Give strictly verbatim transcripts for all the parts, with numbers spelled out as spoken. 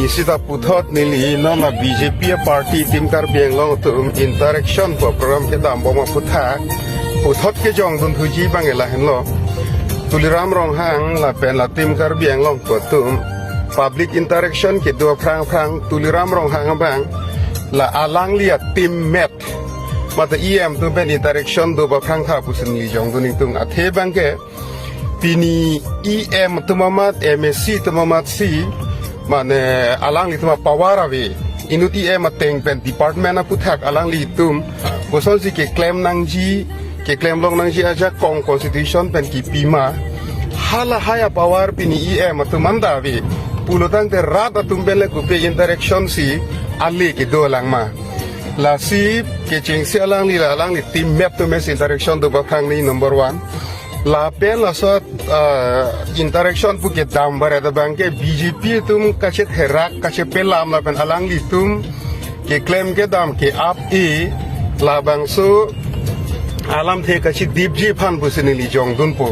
Isi ta puthot neli non la B J P party Team Karbi Anglong atum interaction pu program kedam bom aphuthak puthot kejongdun thuji abang lahenlo. Tuliram Ronghang lapen la Team Karbi Anglong pu atum public interaction kedo aphrang aphrang Tuliram Ronghang abang la alangli a team mate mate E M atum pen interaction do aphrang tha pusi neli jongdun ingtung. Athe abangke pini E M atum amat, M A C atum amat si, mane alanglitum a power ave. Inut E M ateng pen department aphuthak alanglitum kosonsi keklem nangji, keklem long nangji ajakong constitution pen kipi ma. Halahai a power pini E M atum anta ave. Pulotangte rat atum pen le kopi interaction si ale kedo lang ma. Lasi kechengsi alangli la alangli team mate atum si interaction do aphrang ni number one. Lapen laso, ah, interaction pu kedam baret abangke B J P atum kachetherak kachepelam lapen alanglitum keklem kedam ke-ap-e labangso alamthe kachidipji aphan pusi neli jongdunpo.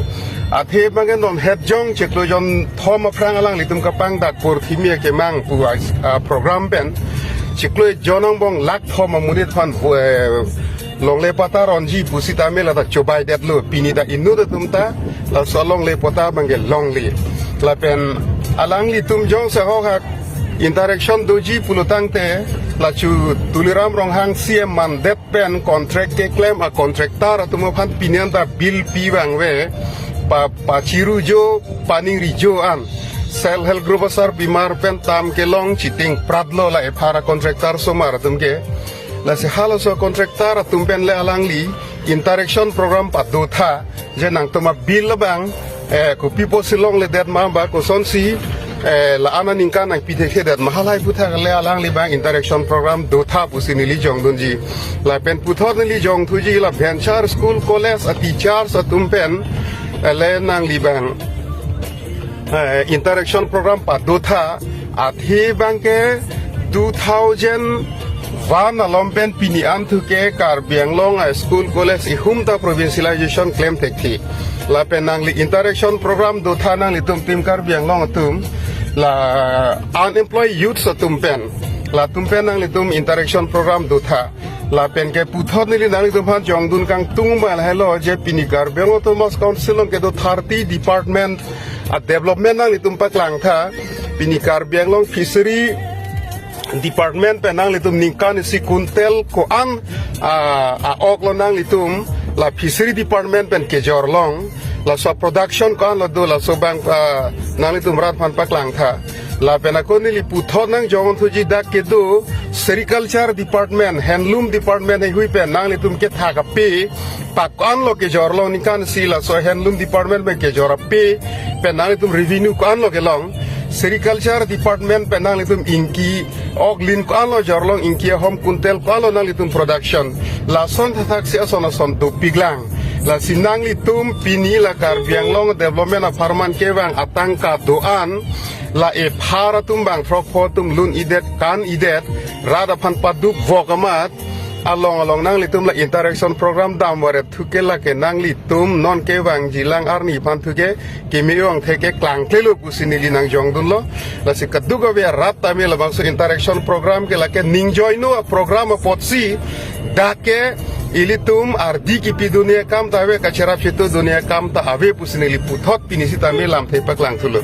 Athe abangke non het jong chiklo jonthom aphrang alanglitum kapangdak porthimi akemang pu, ah, program pen chiklo jon angbong lakh thom amonit aphan, eh, longle patta ronji pusitame lata chobaidetlo. Pini ta inut atum ta laso longle patta abangke longle. Lapen alanglitum jongsi ahok hak interaction doji pulotangte lachu Tuliram Ronghang C M mandet pen contract keklem a contractor atum aphan pini anta bill pi vangve, pa, pachirujo, paningrijo an. Self help group asarpimar pen tam kelong chiting pratlo la ephar a contractor osomar atum ke. Lasi halaso contractor atum pen le alangli interaction program pado tha, je nangtum a bill abang, eh, kopi pusi longledet ma ba kosonsi, eh, la-an aningkan nangpi thekthedet ma, halahai aphuthak le alangli abang interaction program do tha pusi neli jongdunji. Lapen puthot neli jongthuji la venture school college a teachers atum pen, eh, le nangli abang eh, interaction program pado tha, athe abangke two thousand one along pen pini an thu ke Karbi Anglong a school college ihum ta provincialization klem thekthe. Lapen nangli interaction program do tha, nanglitum Team Karbi Anglong atum la unemployed youths atum pen, latum pen nanglitum interaction program do tha. Lapen ke puthot neli nanglitum aphan jongdun kangtung abang lahelo je pini Karbi Anglong Autonomous Council along kedo thirty department a development nanglitum paklang tha. Pini Karbi Anglong Fishery Department pen nanglitum ningkan isi kuntel ko-an, ah, a-ok lo nanglitum la Fishery Department pen kejor long, laso production ko-an lo do, laso abang, ah, nanglitum rat aphan paklang tha. Lapen ako neli puthot nangjongthuji dak kedo Sericulture Department, Handloom Department heihui pen nanglitum kethak ape pa ko-an lo kejor long, ningkan isi laso Handloom Department pen kejor ape pen nanglitum revenue ko-an lo kelong. Sericulture Department pen nanglitum ingki oklin ko-an lo jor long, ingki ahom kuntel ko-an lo nanglitum production. Lason thakthak si ason ason dopiklang. Lasi nanglitum pini la Karbi Anglong development apharman kevang atangka do-an la ephar atum abang throk pho atum lun-edet kan-edet, rat aphan paduk vok amat along along nanglitum la interaction program dam varet thu ke lake nanglitum non kevangjilang arni aphan thu ke keme-ong thek ke klangklelo pusi neli nangjongdunlo. Lasi kadokave rat tame labangso interaction program ke lake ningjoino a program apotsi dak ke ilitum ardi kipidunji akam ta ave, kacherap chetu dunji akam ta ave pusi neli puthot pini sitame lamthe paklangthulo.